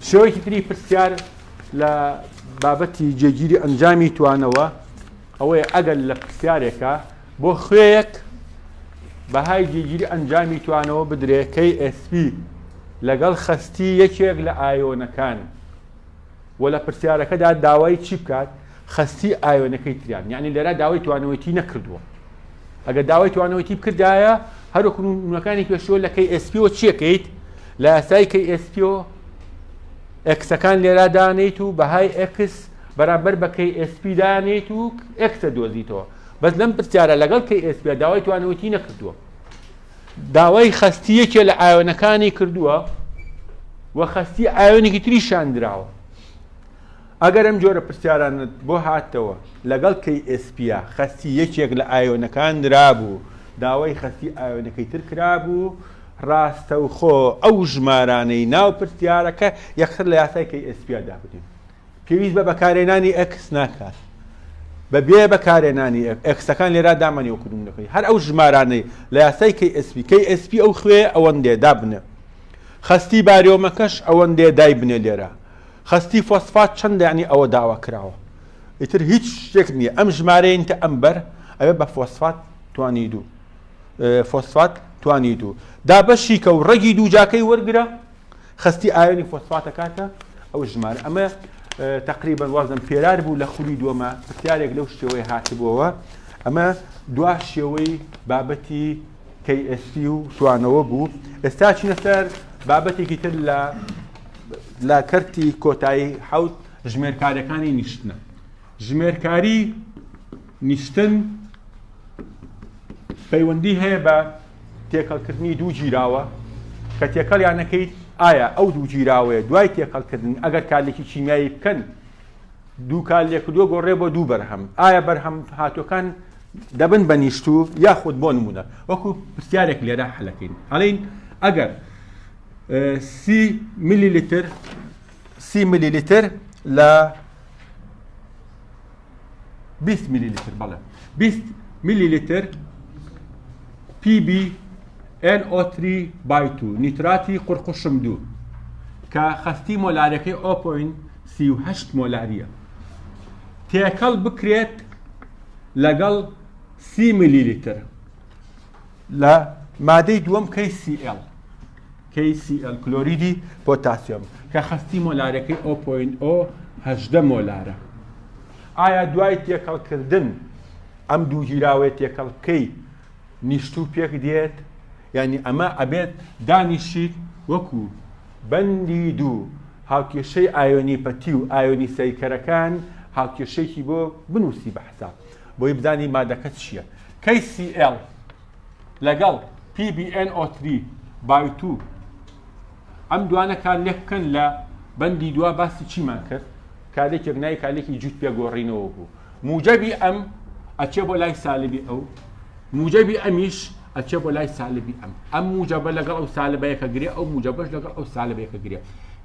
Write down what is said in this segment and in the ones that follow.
شێوەیەکی تری پرسیار لە بابەتی جێگیری ئەنجامی توانەوە ئەوەیە ئەگەر لە پرسیارێکە بۆ خوێیەک بەهای جێگیری ئەنجامی توانەوە بدرێ KSP لەگەڵ خەستی یەکێک لە ئایۆنەکان و لە پرسیارەکەدا داوای چی بکات خەستی ئایۆنەکەی تریان یعنی لێرە داوای توانەوەی نەکردووە ئەگەر داوای توانەوەی بکردایە هەروەکو نمونەکانی پێشووە لە KSP ەوە چیەکەیت لە یاسای KSP ەوە X ەکان لێرا دانیت و بەهای X بەرامبەر بە KSP دانیت و X ە دۆزیتەوە بەس لەم پرسیارە لەگەڵ KSP داوای توانەوەی نەکردووە داوای خەستی یەکێ لە ئایۆنەکانی کردووە و خەستی ئایۆنێکی تریشان دراوە ئەگەر ئەم جۆرە پرسیارانەت بۆ هاتەوە لەگەڵ KSP ە خەستی یەکێک لە ئایۆنەکان درابوو داوای خەستی ئایۆنەکەی تر کرابوو ڕاستەوخۆ ئەو ژمارانەی ناو پرسیارەکە یەکسەر لە یاسای KSP ە دابنێن پێویست بە بەکارێنانی X ناکات بە بێ بەکارێنانی X ەکان لێرا دامانی وەکو نمونەکەی هەر ئەو ژمارانەی لە یاسای KSP KSP ئەو خوێ ئەوەندێ دابنێ خەستی باریۆمەکەش ئەوەندێ دایبنێ لێرە خەستی فۆسفات چەندە یانی ئەوە داوا کراوە ئیتر هیچ شتێک نییە ئەم ژمارەیە تە ئەم بەر ئەوێ بە فۆسفات توانی دوو فۆسفات توانی دوو دابەشی کە و ڕەگی دوو جاکەی وەرگرە خەستی ئایۆنی فۆسفاتە کاتە ئەو ژمارە ئەمە تقریبا وازم پێرار بوو لە خولی دووەمە پرسیارێک لەو شێوەی هاتبووەوە ئەمە دوا شێوەی بابەتی KSP و توانەوە بوو ئێستا چینە سەر بابەتێکی تر لە لە کەرتی کۆتایی حوت ژمێرکاریەکانی نیشتنە ژمێرکاری نیشتن پەیوەندی هەیە بە تێکەڵکردنی دوو گیراوە کە تێکەڵیان نەکەیت ئایا ئەو دوو گیراوەیە دوای تێکەڵکردن ئەگەر کارلێکی کیمیایی بکەن دوو کارلێکردووە گۆڕێ بۆ دوو بەرهەم ئایا بەرهەم هاتوەکان دەبن بە نیشتوو یاخود بۆ نمونە وەکو پرسیارێک لێرە حلەکەین ئەڵین ئەگەر سی میلیلیتر سی میلیلیتر لە 20 میلیلیتر بەڵێ 20 میلیلیتر PB NO3 by 2 نیتراتی قورقوشم دوو کە خەستی مۆلارەکەی 0.38 مۆلاریە تێکەڵ بکرێت لەگەڵ سی میلیلیتر لە مادەی دووەم KCl KCl کلۆریدی پۆتاسیۆم کە خەستی مۆلارەکەی 0.018 مۆلارە ئایا دوای تێکەڵکردن ئەم دوو گیراوەیە تێکەڵ بکەی نیشتوو پێک دێت یعنی ئەمە ئەبێت دانیشیت وەکو بەندی دوو هاوکێشەی ئایۆنی پەتی و ئایۆنی سەیکەرەکان هاوکێشەیەکی بۆ بنووسی بە حساب بۆی بزانی مادەکە چییە KCl لەگەڵ PbNO3 by 2 ئەم دوانە کار لێک بکەن لە بەندی دوا باسی چیمان کرد کارێکێک نای کارێکی جووت پێگۆڕینەوە بوو موجەبی ئەم ئەچێ بۆ لای سالبی ئەو موجەبی ئەمیش ئەچێ بۆ لای سالبی ئەم ئەم موجەبە لەگەڵ ئەو سالبەیەکە گرێ ئەو موجەبەش لەگەڵ ئەو سالبەیەکە گرێ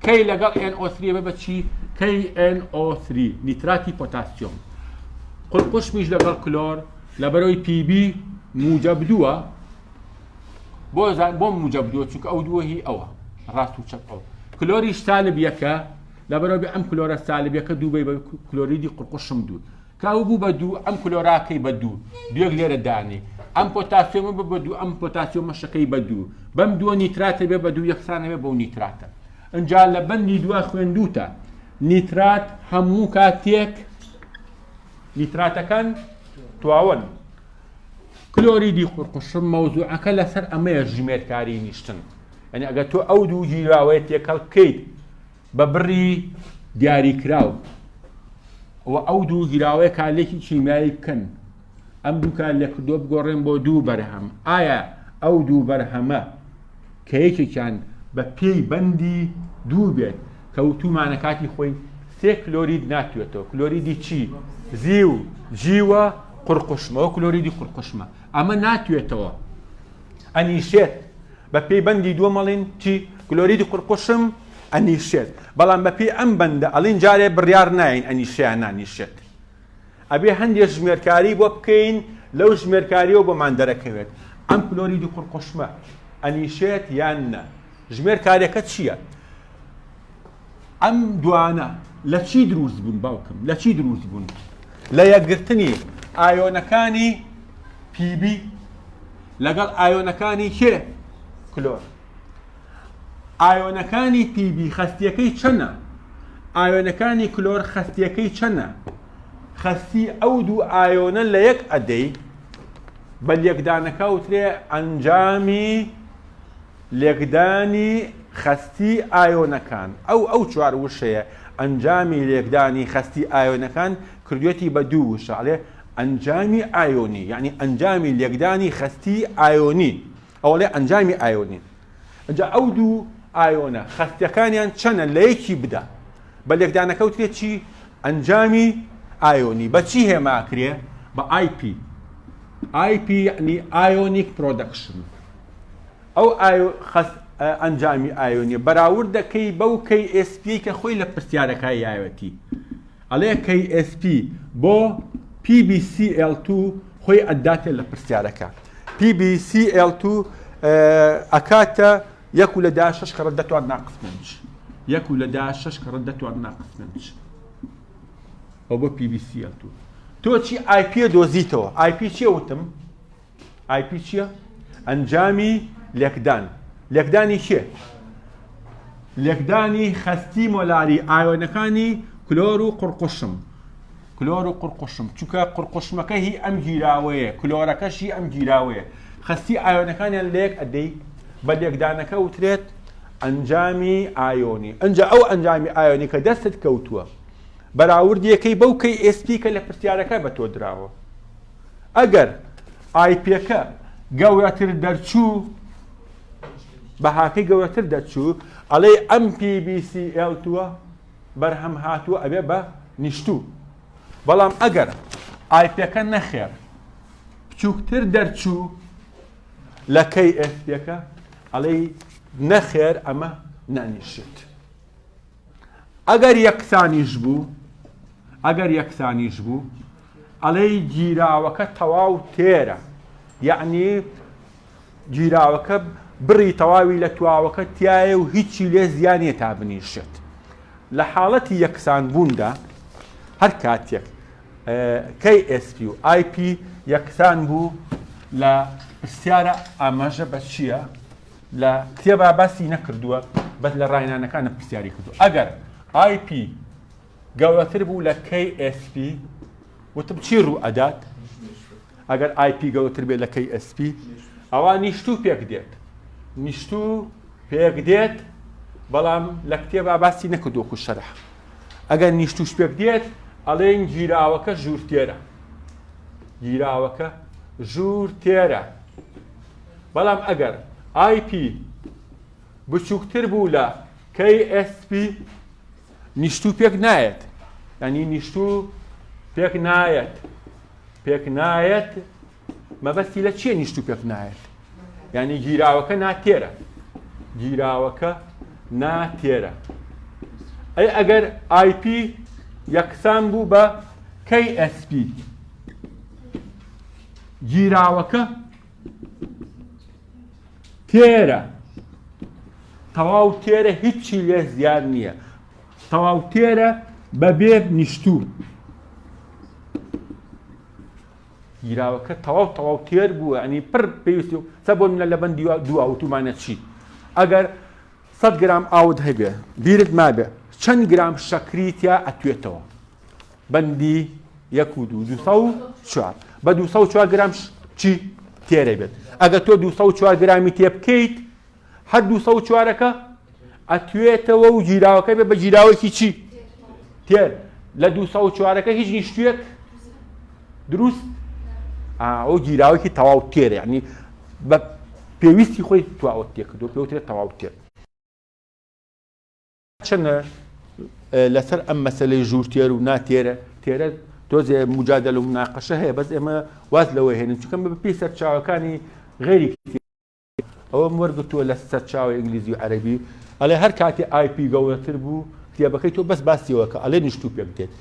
K لەگەڵ NO3 بە بە چی KNO3 نیتراتی پۆتاسیۆم قورقوشمیش لەگەڵ کلۆر لەبەرەوەی PB موجەب دووە بۆ بۆ موجەب دووە چونکە ئەو دووە هی ئەوە ڕاست و چەپ ئەو کلۆریش سالب یەکە لەبەرەوە ئەم کلۆرە سالب یەکە دوو بەی بە کلۆریدی قورقوشم دوو کە ئەو بوو بە دوو ئەم کلۆراکەی بە دوو دوێک لێرە دانێ ئەم پۆتاسیۆمە بە دوو ئەم پۆتاسیۆمە شەکەی بە دوو بەم دووە نیتراتە بێ بە دوو یەکسانە بێ بەو نیتراتە ئەجا لە بەندی دوا خوێندوتە نیترات هەموو کاتێک نیتراتەکان تواون کلۆریدی قورقوشم مەوزوعەکە لەسەر ئەمەیە ژمێرکاری نیشتن یعنی ئەگەر تۆ ئەو دوو گیراوەیە تێکەڵ بکەیت بە بڕی دیاریکراو و ئەو دوو گیراوەیە کارلێکی کیمیایی بکەن ئەم دوو کارلێکردووە بگۆڕێن بۆ دوو بەرهەم ئایا ئەو دوو بەرهەمە کە یەکێکیان بە پێی بەندی دوو بێت کە وتومانە کاتی خۆی سێ کلۆرید ناتوێتەوە کلۆریدی چی زیو جیوە قورقوشمەوە کلۆریدی قورقوشمە ئەمە ناتوێتەوە ئەنیشێت بە پێی بەندی دووەم ئەڵێن چی؟ کلۆریدی قورقوشم ئەنیشێت. بەڵام بە پێی ئەم بەندە ئەڵێن جارێ بڕیار ناین ئەنیشێ یان نانیشێت. ئەبێ هەندێ ژمێرکاری بۆ بکەین لەو ژمێرکاریەوە بۆمان دەرەکەوێت ئەم کلۆریدی قورقوشمە ئەنیشێت یان نە. ژمێر کارەکە چییە؟ ئەم دوانە لە چی دروست بوون باوکم؟ لە چی دروست بوون؟ لە یەکگرتنی ئایۆنەکانی Pb لەگەڵ ئایۆنەکانی کێ؟ کلۆر. ئایۆنەکانی Pb خەستیەکەی چەنە؟ ئایۆنەکانی کلۆر خەستیەکەی چەنە؟ خەستی ئەو دوو ئایۆنە لە یەک ئەدەی بە لێکدانەکە وترێ ئەنجامی لێکدانی خەستی ئایۆنەکان، ئەو ئەو چوار وشەیە، ئەنجامی لێکدانی خەستی ئایۆنەکان، کردوێتی بە دوو وشە، ئەڵێ ئەنجامی ئایۆنی، یەعنی ئەنجامی لێکدانی خەستی ئایۆنی، ئەو ئەڵێ ئەنجامی ئایۆنی. ئینجا ئەو دوو ئایۆنە خەستیەکانیان چەنە لە یەکی بدە. بە لێکدانەکە وترێ چی؟ ئەنجامی ئایۆنی. بە چی هێما ئەکرێ؟ بە IP. IP یەعنی ionic production. ئەو ئەنجامی ئایۆنیە بەراورد دەکەی بەو Ksp کە خۆی لە پرسیارەکە یاوەتی ئەڵێ Ksp بۆ PbCl2 خۆی ئەداتێ لە پرسیارەکە PbCl2 ئەکاتە یەک و لە دا شەش کەڕەت دەتوان ناقس پێنج یەک و لە دا شەش کەڕەت دەتوان ناقس پێنج ئەو بۆ PbCl2 تۆ چی IP دۆزیتەوە IP چیە وتم IP چییە؟ ئەنجامی لێکدان. لێکدانی کێ؟ لێکدانی خەستی مۆلاری ئایۆنەکانی کلۆر و قوڕقوشم. کلۆر و قوڕقوشم چونکە قوڕقوشمەکە هی ئەم گیراوەیە کلۆرەکەش هی ئەم گیراوەیە خەستی ئایۆنەکانیان لەیەک ئەدەی بە لێکدانەکە وترێت ئەنجامی ئایۆنی ئەنجا ئەو ئەنجامی ئایۆنی کە دەستت کەوتووە بەراوردیەکەی بەو Ksp کە لە پرسیارەکە بە تۆ دراوە ئەگەر IP ەکە گەورەتر دەرچوو بەهاکەی گەورەتر دەرچوو ئەڵێ ئەم PbCl تووە بەرهەم هاتووە ئەبێ بە نیشتوو بەڵام ئەگەر IP ەکە نەخێر بچووکتر دەرچوو لە Ksp ەکە ئەڵێ نەخێر ئەمە نانیشێت ئەگەر یەکسانیش بوو ئەگەر یەکسانیش بوو ئەڵێی گیراوەکە تەواو تێرە یەعنی گیراوەکە بڕی تەواوی لە تواوەکە تایە و هیچی لێ زیانە تا بنیشێت لە حاڵەتی یەکسان بووندا هەر کاتێک Ksp و IP یەکسان بوو لە پرسیارە ئاماژە بە چییە؟ لە کتێبا باسی نەکردووە بەس لە ڕاهێنانەکانە پرسیاری کردو ئەگەر IP گەورەتر بوو لە KSP وتم چی ڕوو ئەدات ئەگەر IP گەورەتر بێت لە KSP ئەوە نیشتوو پێک دێت نیشتوو پێک دێت بەڵام لە کتێبا باسی نەکردووە وەکو شەرح ئەگەر نیشتوش پێک دێت ئەڵێن گیراوەکە ژوور تێرە گیراوەکە ژوور تێرە بەڵام ئەگەر IP بچووکتر بوو لە KSP نیشتوو پێک نایەت ینی نیشتوو پێک نایەت پێک نایەت مەبەستی لە چییە نیشتوو پێک نایەت ینی گیراوەکە ناتێرە گیراوەکە ناتێرە ئەی ئەگەر IP یەکسان بوو بە KSP گیراوەکە تێرە تەواو تێرە هیچی لێ زیاد نییە تەواو تێرە بەبێ نیشتوو گیراوەکە تەواو تەواو تێر بووە ئەنی پڕ پێویستی سە بۆ منە لە بەندی دوو ئاوتومانە چی ئەگەر 100 گرام ئاوت هەبێ بیرت مابێ چەند گرام شەکری تیا ئەتوێتەوە بەندی یەک و دوو 204 بە 204 گرام چی تێرە بێت ئەگەر تۆ 204 گرامی تێ بکەیت هەر 204ەکە ئەتوێتەوە و گیراوەکە بێ بە گیراوەکی چی تێر لە 204ەکە هیچ نیشتوێک دروست ئەو گیراوەکی تەواو تێرە ینی بە پێویستی خۆی تواوە تێکردو پێوترێت تەواو تێر چەنە لەسەر ئەم مەسەلەی ژوور تێر و ناتێرە تێرە تۆزێ مجادل و مناقەشە هەیە بەس ئێمە واز لەوە هێنن چونکە بە پێی سەرچاوەکانی غەیری ئەوەم وەرگتووە لە سەرچاوی ئینگلیزی و عەرەبی ئەڵێ هەر کاتێ IP گەورەتر بوو کتێبەکەی تۆ بەس باسیەوە کە ئەڵێ نیشتوو پێک دێت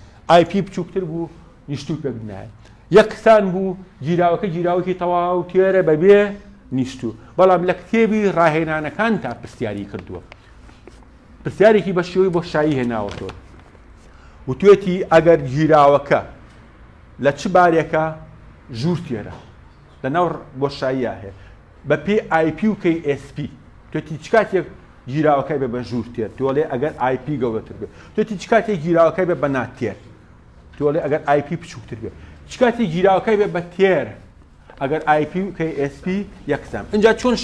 IP بچووکتر بوو نیشتوو پێک نایەت یەکسان بوو گیراوەکە گیراوەکی تەواو تێرە بەبێ. نیشتوو بەڵام لە کتێبی ڕاهێنانەکانتا پرسیاری کردووە پرسیارێکی بە شێوەی بۆشایی هێناوەتەوە وتوێتی ئەگەر گیراوەکە لە چ بارێکە ژوور تێرە لە ناو بۆشاییە هەیە بە پێی IP و KSP توێتی چ کاتێک گیراوەکە بێ بە ژوور تێر تۆڵێ ئەگەر IP گەورەتر بێ توێتی چ کاتێک گیراوەکە بێ بە ناتێر تۆڵێ ئەگەر IP بچووکتر بێ چ کاتێک گیراوەکە بێ بە تێر ئەگەر IP و KSP یەکسان اینجا چۆن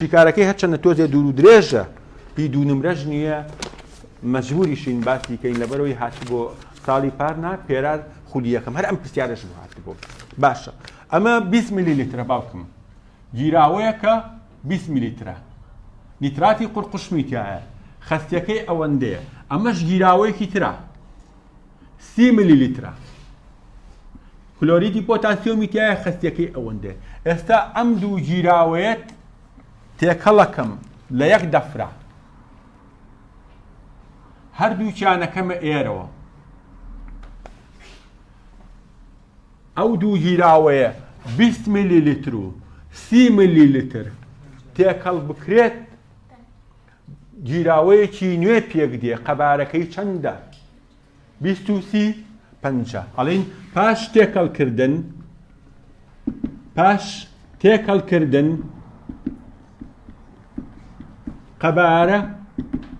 شیکارەکەی هەرچەندە تۆزێ دوور و درێژە هی دوو نمرەش نییە مەجبوریشین باسی کەین لەبەرەوەی هاتبۆ ساڵی پار نا پێرار خولی یەکەم هەر ئەم پرسیارەش بوو هاتبۆ باشە ئەمە 20 میلیلیترە باوکم گیراوەیەکە 20 میلیترە نیتراتی قورقوشمی تایە خەستیەکەی ئەوەندەیە ئەمەش گیراوەیەکی ترە 30 میلیلیترە کلۆریدی پۆتاسیۆمی تایە خەستیەکەی ئەوەندەیە ئێستا ئەم دوو گیراوەیەت تێکەڵەکەم لە یەک دەفرا هەردووکیانەکەمە ئێرەوە ئەو دوو گیراوەیە 20 میلیلیتر و 30 میلیلیتر تێکەڵ بکرێت گیراوەیەکی نوێ پێک دێ قەبارەکەی چەندە؟ 20 و 30 پەنجا ئەڵێین پاش تێکەڵکردن پاش تێکەڵکردن قەبارە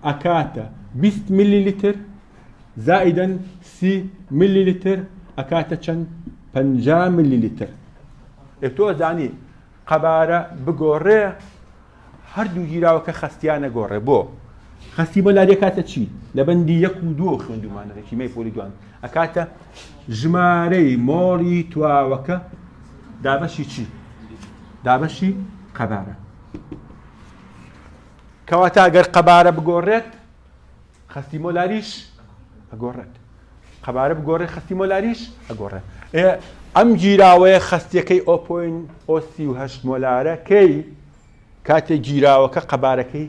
ئەکاتە 20 میلیلیتر زائیدەن 30 میلیلیتر ئەکاتە چەند 50 میلیلیتر ئێ تۆ زانی قەبارە بگۆڕێ هەردوو گیراوەکە خەستیانە گۆڕێ بۆ خەستی بۆ لاری ئەکاتە چی لە بەندی یەک و دوو خوێندومانە لە کیمیای پۆلی دوان ئەکاتە ژمارەی مۆڵی تواوەکە دابەشی چی دابەشی قەبارە کەواتە ئەگەر قەبارە بگۆڕێت خەستی مۆلاریش ئەگۆڕێت قەبارە بگۆڕێ خەستی مۆلاریش ئەگۆڕێ ئێ ئەم گیراوەیە خەستیەکەی o point o 38 مۆلارە کەی کاتێک گیراوەکە قەبارەکەی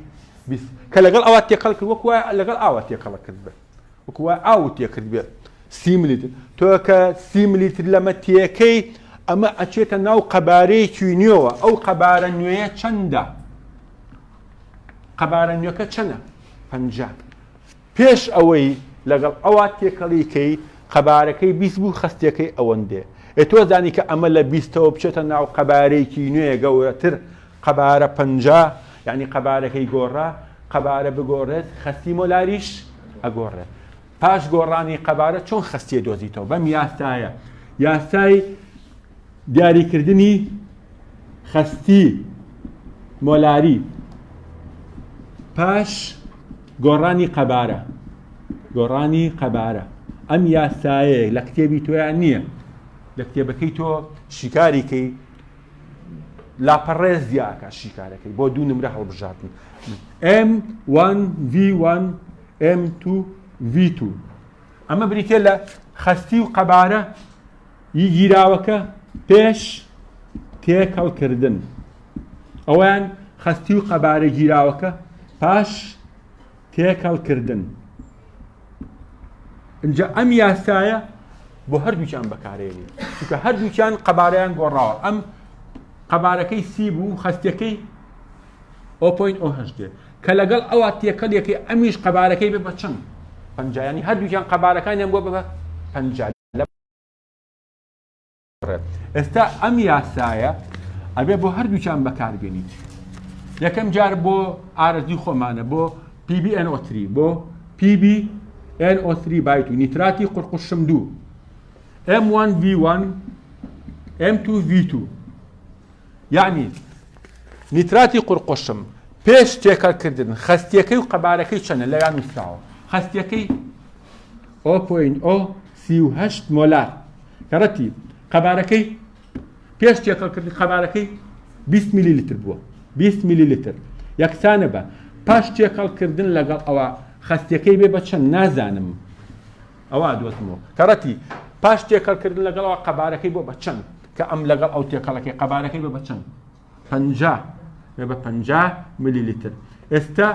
20 کە لەگەڵ ئەوە تێکەڵ کرد وەکو لەگەڵ ئاوە تێکەڵە کرد بێت وەکو ئاو تێکرد بێت سی ملیتر تۆ کە سی ملیتر لەمە تێکەی ئەمە ئەچێتە ناو قەبارەیەکی نوێوە ئەو قەبارە نوێیە چەندە قەبارە نوێکە چەنە؟ 50. پێش ئەوەی لەگەڵ ئەوا تێکەڵی کەی قەبارەکەی 20 بوو خەستیەکەی ئەوەندێ ئێ تۆ زانی کە ئەمە لە بیستەوە بچێتە ناو قەبارەیەکی نوێ گەورەتر قەبارە 50 یعنی قەبارەکەی گۆڕا قەبارە بگۆڕێت خەستی مۆلاریش ئەگۆڕێت پاش گۆڕانی قەبارە چۆن خەستیە دۆزیتەوە بەم یاسایە یاسای دیاریکردنی خەستی مۆلاری پاش گۆڕانی قەبارە گۆڕانی قەبارە ئەم یاسایەیە لە کتێبی تۆیان نییە لە کتێبەکەی تۆ شیکاریکەی لاپەڕێ زیاکە شیکارەکەی بۆ دوو نمرە هەڵبژاردن M1 V1 M2 V2 ئەمە بریتە لە خەستی و قەبارە ی گیراوەکە پێش تێکەڵکردن. ئەوەیان خەستی و قەبارەی گیراوەکە پاش تێکەڵکردن. ئینجا ئەم یاسایە بۆ هەردووکیان بەکارێنین چونکە هەردووکیان قەبارەیان گۆڕاوە ئەم قەبارەکەی سی بوو خەستیەکەی 0.08 دێت کە لەگەڵ ئەوە تێکەڵیەکەی ئەمیش قەبارەکەی بێ بە چەند پەنجا ینی هەردووکیان قەبارەکانیان بووە بە پەنجا ئێستا ئەم یاسایە ئەبێ بۆ هەردووکیان بەکاربێنیت یەکەم جار بۆ ئارەزوی خۆمانە بۆ PbNO3 بۆ PbNO3 by two نیتراتی قورقوشم دوو M1V1 M2V2 یعنی نیتراتی قورقوشم پێش تێکەڵکردن خەستیەکەی و قەبارەکەی چەنە لەویا نووسراوە خەستیەکەی 0.038 مۆلار کەڕەتی قەبارەکەی پێش تێکەڵکردنی قەبارەکەی 20 میلیلیتر بووە 20 میلیلیتر یەکسانە بە پاش تێکەڵکردن لەگەڵ ئەوە خەستیەکەی بێ بە چەند نازانم ئەوە دۆزمەوە کەڕەتی پاش تێکەڵکردن لەگەڵەوە قەبارەکەی بۆ بە چەند کە ئەم لەگەڵ ئەو تێکەڵەکەی قەبارەکەی بە بە چەند 50 بێ بە 50 میلیلیتر ئێستا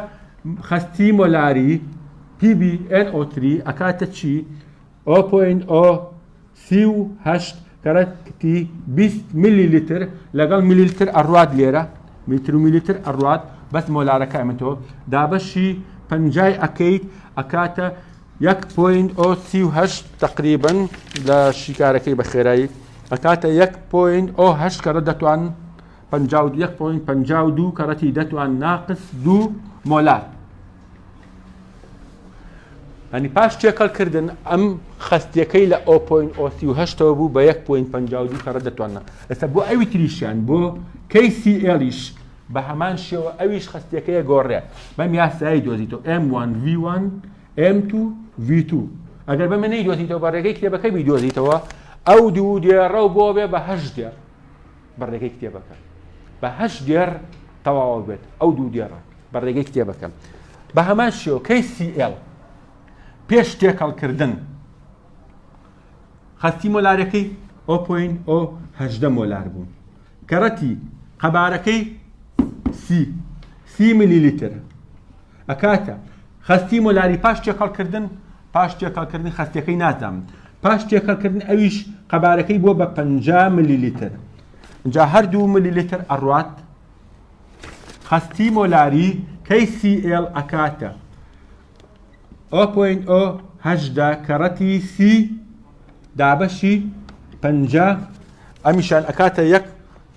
خەستی مۆلاری PbNO3 ئەکاتە چی 0.038 کەرەتی 20 میلیلیتر لەگەڵ میلیلیتر ئەڕوات لێرە میتر و میلیتر ئەڕوات بەس مۆلارەکە ئەمێتەوە دابەشی پەنجای ئەکەیت ئەکاتە یەک point o 38 تقریبا لە شیکارەکەی بە خێرایی ئەکاتە یەک point o هەشت کەرە دەتوان 51 point 52 کەرەتی دەتوان ناقس دوو مۆلار. ینی پاش تێکەڵ کردن ئەم خەستیەکەی لە o point o 38ەوە بوو بە 1.52 کەڕە دەتوانە ئێستا بۆ ئەوی تریشیان بۆ KCl یش بە هەمان شێوە ئەویش خەستیەکەیە گۆڕێ بەم یاسایی دۆزیتەوە M1 V1 M2 V2 ئەگەر بەمە نەیدۆزیتەوە بە ڕێگەی کتێبەکە بیدۆزیتەوە ئەو دوو دێڕە و بۆ بێ بە هەشت دێڕ بە ڕێگەی کتێبەکە بە هەشت دێڕ تەواوە بێت ئەو دوو دێڕە بە ڕێگەی کتێبەکە بە هەمان شێوە KCl پێش تێکەڵکردن خەستی مۆلارەکەی o point o هەژدە مۆلار بوو کەڕەتی قەبارەکەی سی سی ملیلیتر ئەکاتە خەستی مۆلاری پاش تێکەڵکردن پاش تێکەڵکردن خەستیەکەی نازانم پاش تێکەڵکردن ئەویش قەبارەکەی بووە بە 50 ملیلیتر جا هەردوو ملیلیتر ئەڕوات خەستی مۆلاری KCl ئەکاتە o point o 18 کەڕەتی سی دابەشی 50 ئەمیشان ئەکاتە یەک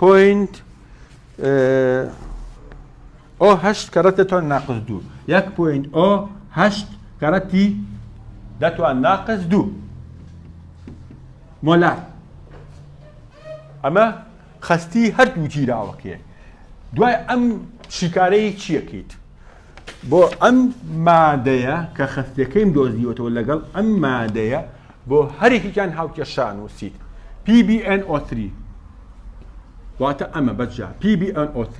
point o هەشت کەڕەت دەتوان ناقس دوو یەک point o هەشت کەڕەتی دەتوان ناقس دوو مۆلار ئەمە خەستی هەردوو گیراوەکەیە دوای ئەم شیکارەی چیەکەیت بۆ ئەم مادەیە کە خەستەکەیم دۆزیوەتەوە لەگەڵ ئەم مادەیە بۆ هەرێکیان هاوکێشان و سیت PbNO3 واتە ئەمە بەجا PbNO3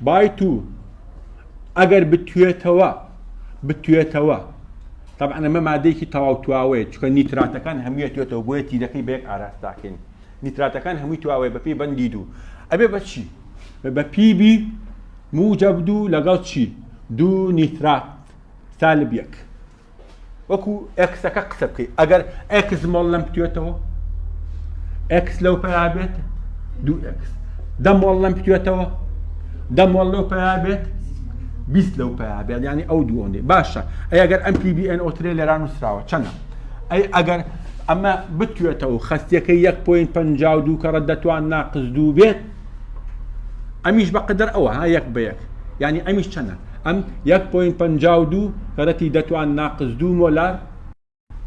by two ئەگەر بتوێتەوە بتوێتەوە طبعا ئەمە مادەیەکی تەواو تواوەیە چونکە نیتراتەکان هەمووی توێتەوە بۆیە تیرەکەی بە یەک ئاراستاکەین نیتراتەکان هەمووی تواوەیە بەپێی بەندی دوو ئەبێ بە چی بە Pb موجب دوو لەگەڵ چی دوو نیترات سالب یەک وەکو x ەکە قسە بکەیت ئەگەر x مۆڵ لەم بتوێتەوە x لەو پیا بێت دوو x دە مۆڵ لەم بتوێتەوە دە مۆڵ لەو پیا بێت 20 لەو پیا بێت ینی ئەو دووەندێ باشە ئەی ئەگەر ئەم PbNO three لێرا نووسراوە چەنە ئەی ئەگەر ئەمە بتوێتەوە خەستیەکەی 1.52 کەڕە دەتوان ناقس دوو بێت ئەمیش بەقدر ئەوە ها یەک بە یەک یعنی ئەمیش چەنە ئەم یەک point 52 کەرەتی دەتوان ناقس دوو مۆلار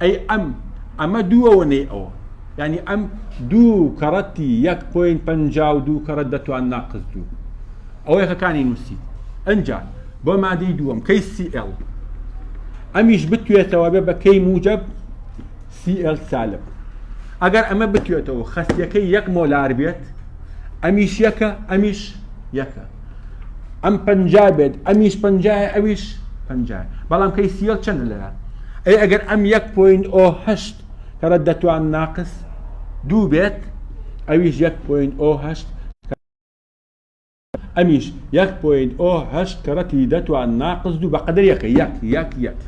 ئەی ئەم ئەمە دوو ئەوەنەی ئەوە یعنی ئەم دوو کەڕەتی یەک point 52 کەڕەت دەتوان ناقس دوو ئەوە یەکەکانی نووسی ئەنجا بۆ مادەی دووەم KCl ئەمیش بتوێتەوە بێ بە K موجب Cl سالب ئەگەر ئەمە بتوێتەوە خەستیەکەی یەک مۆلار بێت ئەمیش یەکە ئەمیش یەکە ئەم پەنجا بێت ئەمیش پەنجایە ئەویش پەنجایە بەڵام KCl چەندە لەرا ئەی ئەگەر ئەم یەک point o هەشت کەرە دەتوان ناقس دوو بێت ئەویش یەک point o هەشت ئەمیش یەک point o هەشت کەرەتی دەتوان ناقس دوو بەقەدەر یەکە یەک یەک یەک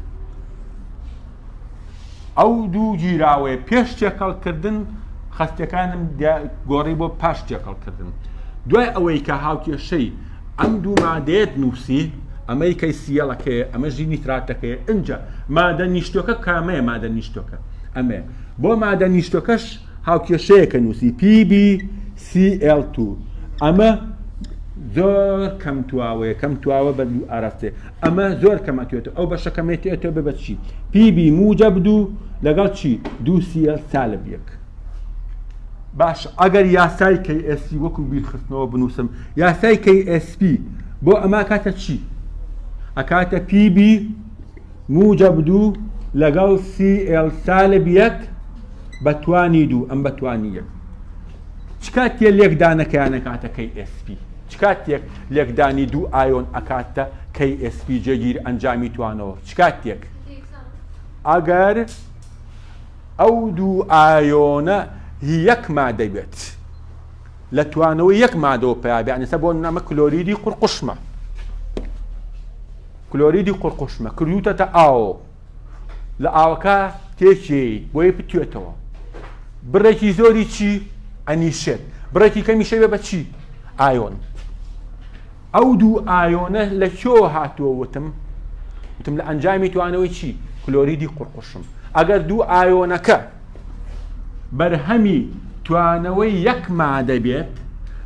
ئەو دوو گیراوەیە پێش تێکەڵکردن خەستەکانم گۆڕی بۆ پاش تێکەڵکردن دوای ئەوەی کە هاوکێشەی ئەم دوو مادەیەت نووسی ئەمەی KCl ەکەیە ئەمە ژی نیتراتەکەی ئینجا مادە نیشتۆکە کامەیە مادە نیشتۆکە ئەمەیە بۆ مادە نیشتۆکەش هاوکێشەیەکە نووسی PbCl2 ئەمە زۆر کەم تواوەیە کەم تواوە بە دوو ئاراستەیە ئەمە زۆر کەم ئەتوێتەوە ئەو بەشە کەمێتی ئەتوێ بە چی Pb موجب دوو لەگەڵ چی دوو Cl سالب یەک باش ئەگەر یاسای KSP وەکو بیرخستنەوە بنووسم یاسای KSP بۆ ئەمە کاتە چی ئەکاتە Pb موجب دوو لەگەڵ Cl سالب یەک بە توانی دوو ئەم بە توانی یەک چ کاتێ لێکدانەکەیان ئەکاتە KSP چ کاتێک لێکدانی دوو ئایۆن ئەکاتە KSP جێگیر ئەنجامی توانەوە چ کاتێک ئەگەر ئەو دوو ئایۆنە هی یەک مادە بێت لە توانەوەی یەک مادەوە پیا بێ ئەنیسە بۆ نامە کلۆریدی قورقوشمە کلۆریدی قورقوشمە کردوتەتە ئاو لە ئاوەکە تێکێیت بۆیە بتوێتەوە. بڕێکی زۆری چی ئەنیشێت بڕێکی کەمیشە بێ بە چی ئایۆن ئەو دوو ئایۆنە لە کوێوە هاتووە وتم وتم لە ئەنجامی توانەوەی چی کلۆریدی قوڕقوشم ئەگەر دوو ئایۆنەکە بەرهەمی توانەوەی یەک مادە بێت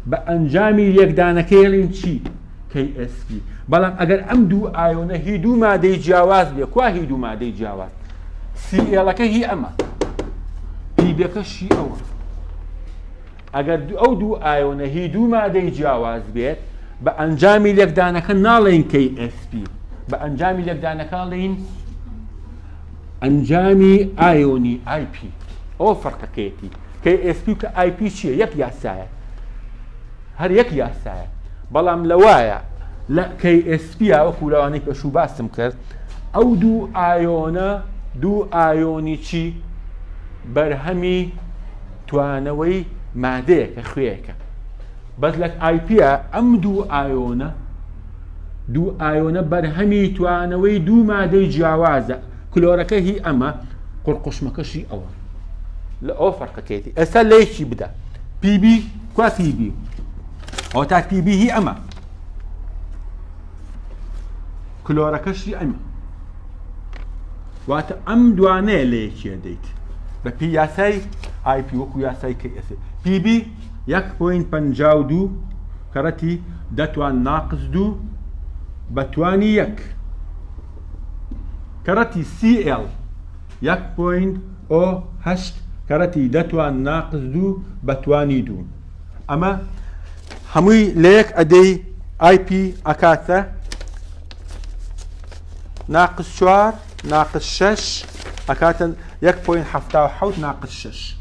بە ئەنجامی لێکدانەکەی ئەڵێن چی KSP بەڵام ئەگەر ئەم دوو ئایۆنە هی دوو مادەی جیاواز بێ کوا هی دوو مادەی جیاواز سیئێڵەکە هی ئەمە پیبەکەشی ئەوە ئەگەر ئەو دوو ئایۆنە هی دوو مادەی جیاواز بێت بە ئەنجامی لێکدانەکە ناڵێین KSP بە ئەنجامی لێکدانەکە ئەڵێین ئەنجامی ئایۆنی IP ئەوە فەرقەکەیەتی KSP کە IP چییە یەک یاسایە هەر یەک یاسایە بەڵام لەوایە لە KSP وەکو لەوانەی پێشوو باسم کرد ئەو دوو ئایۆنە دوو ئایۆنی چی بەرهەمی توانەوەی مادەیەکە خوێیەکە بەس لە ئایپیە ئەم دوو ئایۆنە دوو ئایۆنە بەرهەمی توانەوەی دوو مادەی جیاوازە کلۆرەکە هی ئەمە قورقوشمەکەشی ئەوە لە ئەو فەرقەکەیەتی ئێستا لە یەکی بدە پیبی کوا پیبی ئەو تا پیبی هی ئەمە کلۆرەکەشی ئەمە واتە ئەم دوانەیە لە یەکیە دەیت بە پێی یاسای IP وەکو یاسای KS PB 1.52 کەڕەتی دەتوان ناقس دوو بە توانی یەک کەڕەتی CL 1.08 کەڕەتی دەتوان ناقس دوو بە توانی دوو ئەمە هەمووی لە یەک ئەدەی IP ئەکاتە ناقس چوار ناقس شەش ئەکاتە یەک point 77 ناقس شەش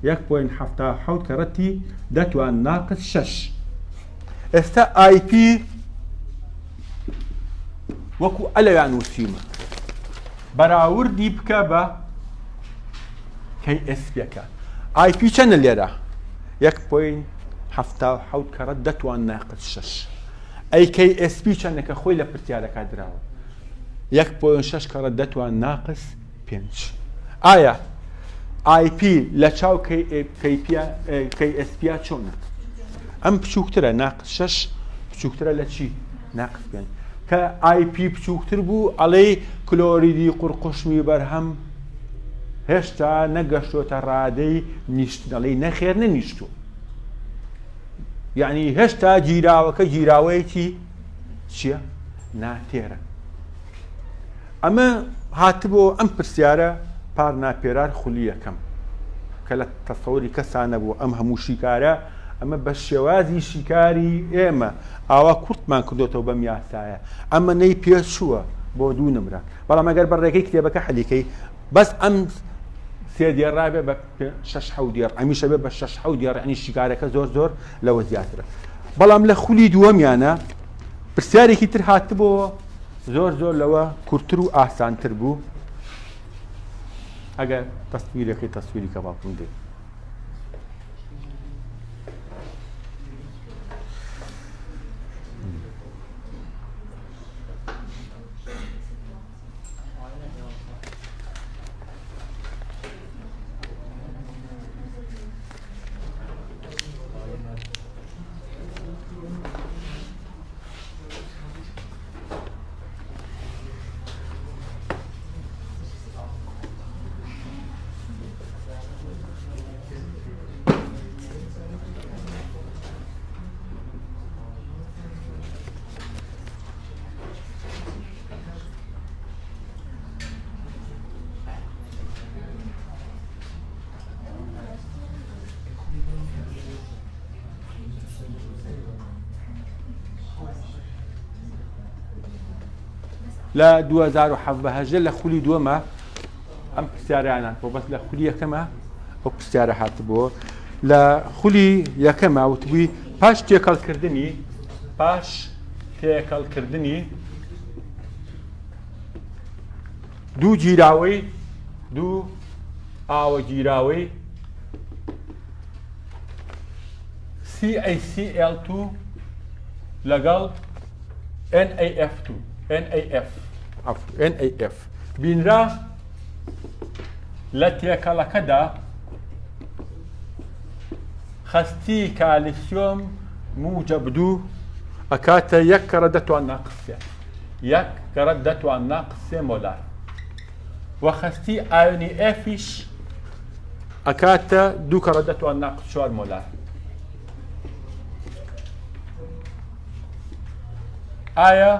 یەک point 77 کەڕەتی دەتوان ناقس شەش ئێستا IP وەکو ئەلەویان نووسیمە بەراوردی بکە بە KSP ەکە IP چەنە لێرە یەک point 77 کەڕەت دەتوان ناقس شەش ئەی KSP چەنە کە خۆی لە پرسیارەکە دراوە یەک point شەش کەڕەت دەتوان ناقس پێنج ئایا IP لە چاو KSP ا چۆنە ئەم بچووکترە ناقس شەش بچووکترە لە چی ناقس پێنج کە IP بچووکتر بوو ئەڵێی کلۆریدی قورقوشمی بەرهەم هێشتا نەگەشتۆتە ڕادەی نیشتن ئەڵێی نەخێر نەنیشتووە یعنی هێشتا گیراوەکە گیراوەیەکی چییە ناتێرە ئەمە هاتبوو ئەم پرسیارە پار ناپێرار خولی یەکەم کە لە تەسەوری کەسانە بوو ئەم هەموو شیکارە ئەمە بە شێوازی شیکاری ئێمە ئاوا کورتمان کردوێتەوە بەم یاسایە ئەمە نەی پێچووە بۆ دوو نمرە بەڵام ئەگەر بە ڕێگەی کتێبەکە حەلیکەی بەس ئەم سێ دێڕا بێ بە شەش حەو دێڕ ئەمیشە بێ بە شەش حەو دێڕ ینی شیکارەکە زۆر زۆر لەوە زیاترە بەڵام لە خولی دووەمیانە پرسیارێکی تر هاتبۆ زۆر زۆر لەوە کورتتر و ئاسانتر بوو ئەگەر تەسویرەکەی تەسویری کە باڵکم دێ لە 2017 لە خولی دووەمە ئەم پرسیارانە بۆ بەس لە خولی یەکەمە ئەو پرسیارە هاتبووە لە خولی یەکەمە وتبووی پاش تێکەڵکردنی پاش تێکەڵکردنی دوو گیراوەی دوو ئاوە گیراوەی CaCl2 لەگەڵ NaF2 NaF NaF بینرا لە تێکەڵەکەدا. خەستی کالیسیۆم موجەب دوو ئەکاتە یەک کەڕە دە توان ناقس سێ، یەک کەڕە دە توان ناقس سێ مۆلار. و خەستی ئایۆنی ئێفیش ئەکاتە دوو کەڕە دە توان ناقس چوار مۆلار. ئایا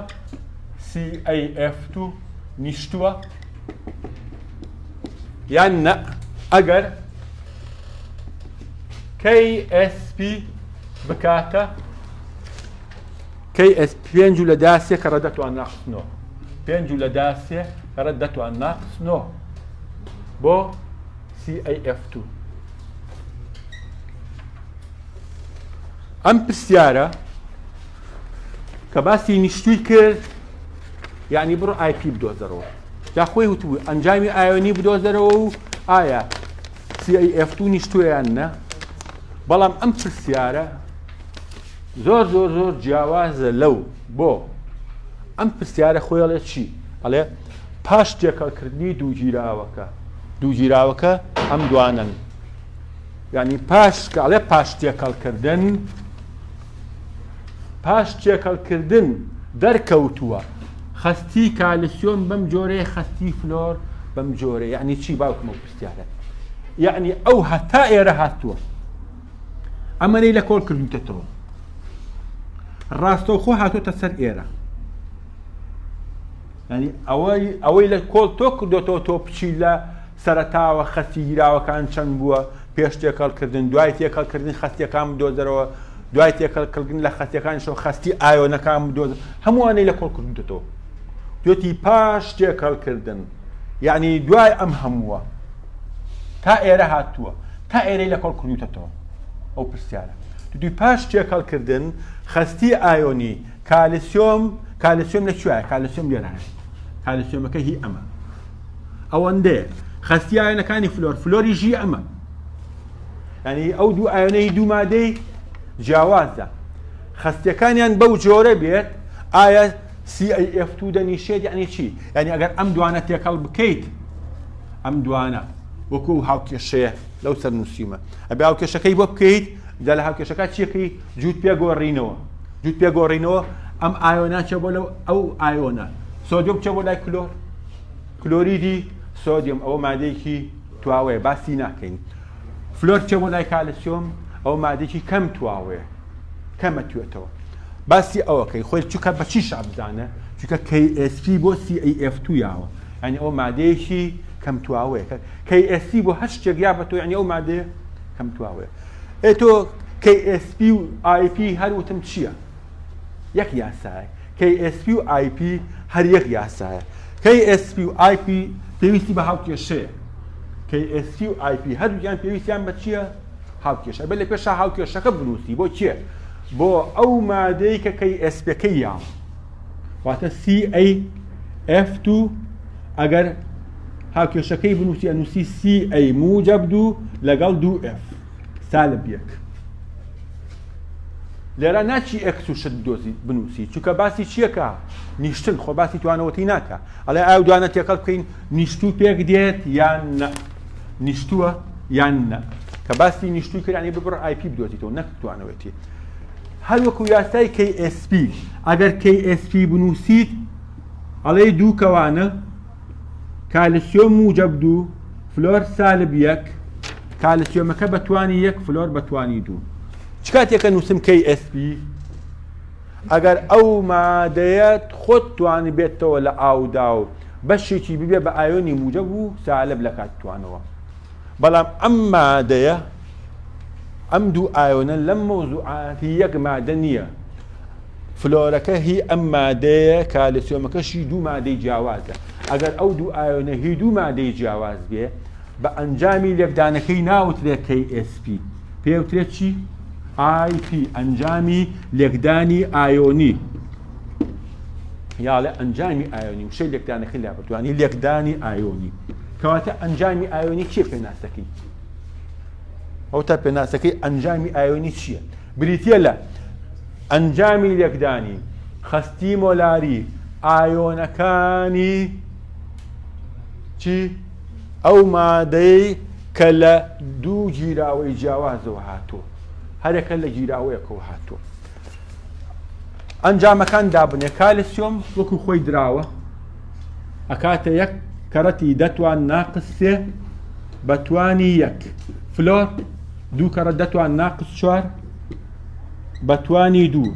CaF2 نیشتووە یان نە؟ ئەگەر KSP بکاتە KS پێنج و لە دا سێ کەڕە دەتوان ناقس نۆ پێنج و لە دا سێ کەڕە دەتوان ناقس نۆ بۆ CaF2 ئەم پرسیارە کە باسی نیشتووی کرد یعنی بڕۆ ئایپی بدۆزەرەوە جا خۆی وتبوو ئەنجامی ئایۆنی بدۆزەرەوە و ئایا CAF2 نیشتووە یان نە بەڵام ئەم پرسیارە زۆر زۆر زۆر جیاوازە لەو بۆ ئەم پرسیارە خۆی ئەڵێ چی ئەڵێ پاش تێکەڵکردنی دووگیراوەکە دووگیراوەکە ئەم دوانن یعنی پاش کە ئەڵێ پاش تێکەڵکردن پاش تێکەڵکردن دەرکەوتووە خەستی کالسیۆم بەم جۆرەیە خەستی فلۆر بەم جۆرە یعنی چی باوکم ئەو پرسیارە یعنی ئەو هەتا ئێرە هاتووە ئەمەنەی لە کۆڵ کردوتەتەوە ڕاستەوخۆ هاتوتە سەر ئێرە ینی ئەوەی ئەوەی لە کۆڵ تۆ کردوتەوە تۆ بچی لە سەرەتاوە خەستی گیراوەکان چەند بووە پێش تێکەڵکردن دوای تێکەڵکردن خەستیەکان بدۆزەرەوە دوای تێکەڵکردن لە خەستیەکانیشەوە خەستی ئایۆنەکان بدۆزە هەمووانەی لە کۆڵ کردوتەوە دوێتی پاش تێکەڵکردن یعنی دوای ئەم هەمووە تا ئێرە هاتووە تا ئێرەی لە کۆڵ کردوتەتەوە ئەو پرسیارە دوی پاش تێکەڵکردن خەستی ئایۆنی کالسیۆم کالسیۆم لە کوێیە کالسیۆم لێرە هەیە کالسیۆمەکە هی ئەمە ئەوەندەیە خەستی ئایۆنەکانی فلۆر فلۆری ژی ئەمە ینی ئەو دوو ئایۆنەی دوو مادەی جیاوازە خەستیەکانیان بەو جۆرە بێت ئایا CaF2 دەنیشێت یعنی چی یعنی ئەگەر ئەم دوانە تێکەڵ بکەیت ئەم دوانە وەکو هاوکێشەیە لەو سەر نووسیمە ئەبێ هاوکێشەکەی بۆ بکەیت جا لە هاوکێشەکە چیەکەی جووت پێ گۆڕینەوە جووت پێ گۆڕینەوە ئەم ئایۆنا چێ بۆ لەو ئەو ئایۆنە سۆدیۆم چێ بۆ لای کلۆر کلۆریدی سۆدیۆم ئەوە مادەیەکی تواوەیە باسی ناکەین فلۆر چێ بۆ لای کالسیۆم ئەو مادێکی کەم تواوەیە کەمە توێتەوە باسی ئەوەکەی خۆی چووکە بە چی شابزانە چونکە KSP بۆ CaF2 یاوە یعنی ئەو مادەیەکی کەم تواوەیە KSP بۆ هەر شتێک یا بە تۆ یعنی ئەو مادەیە کەم تواوەیە ئێ تۆ KSP و IP هەر وتم چییە یەک یاسایە KSP و IP هەر یەک یاسایە KSP و IP پێویستی بە هاوکێشەیە KSP و IP هەردووکیان پێویستیان بە چییە هاوکێشە بە لە پێشا هاوکێشەکە بنووسی بۆ کێ بۆ ئەو مادەی کە KSP ەکەی یاوە واتە CaF2 ئەگەر هاوکێشەکەی بنووسی ئەنووسی CA موجب دوو لەگەڵ دوو F سالب یەک لێرە ناچی ئێکس و شت بدۆزی بنووسی چونکە باسی چیەکە نیشتن خۆ باسی توانەوەتی ناکە ئەڵێ ئاو دوانە تێکەڵ بکەین نیشتوو پێک دێت یان نە نیشتووە یان نە کە باسی نیشتووی کرانی ببڕ ئایپی بدۆزیتەوە نەک توانەوەتی هەر وەکو یاسای KSP ئەگەر KSP بنووسیت ئەڵێ دوو کەوانە کالسیۆم موجب دوو فلۆر سالب یەک کالسیۆمەکە بە توانی یەک فلۆر بە توانی دوو چ کاتێکە نووسم KSP ئەگەر ئەو مادەیەت خۆت توانی بێتەوە لە ئاودا و بەشێکی ببێ بە ئایۆنی موجب و سالب لە کات توانەوە بەڵام ئەم مادەیە ئەم دوو ئایۆنە لەم مەوزوعە هی یەک مادە نییە فلۆرەکە هی ئەم مادەیە کالسیۆمەکەشی دوو مادەی جیاوازە ئەگەر ئەو دوو ئایۆنە هی دوو مادەی جیاواز بێ بە ئەنجامی لێکدانەکەی ناوترێت KSP پێوترێت چی؟ IP ئەنجامی لێکدانی ئایۆنی یاڵێ ئەنجامی ئایۆنی وشەی لێکدانەکەی لابردوانی لێکدانی ئایۆنی کەواتە ئەنجامی ئایۆنی چیە پێناسەکەی ئەو تا پێناسەکەی ئەنجامی ئایۆنی چییە بریتە لە ئەنجامی لێکدانی خەستی مۆلاری ئایۆنەکانی چی ئەو مادەی کە لە دوو گیراوەی جیاوازەوە هاتووە. هەرەکە لە گیراوەیەکەوە هاتووە. ئەنجامەکان دابنێ کالسیۆم وەکو خۆی دراوە ئەکاتە یەک کەڕەتی دەتوان ناقس سێ بە توانی یەک فلۆر دوو کەڕەت دەتوان ناقس چوار بە توانی دوو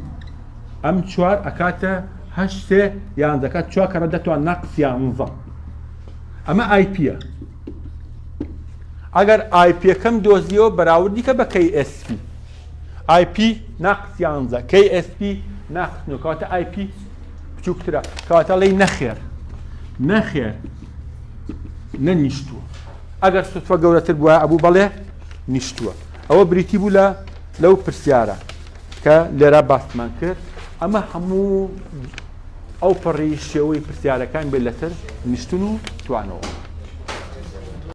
ئەم چوار ئەکاتە هەشت سێ یان دەکات چوار کەڕەت دەتوان ناقس یانزە ئەمە ئایپیە ئەگەر ئایپیەکەم دۆزیەوە بەراوردی کە بە KSP IP ناقس یانزە KSP ناقس نۆ کەواتە IP بچووکترە کەواتە ڵێی نەخێر نەخێر نەنیشتووە ئەگەر سوتفە گەورەتر بووە ئەبوو بەڵێ نیشتووە ئەوە بریتی بوو لە لەو پرسیارە کە لێرە باسمان کرد ئەمە هەموو ئەو پەڕی شێوەی پرسیارەکان بێت لەسەر نیشتن و توانەوە.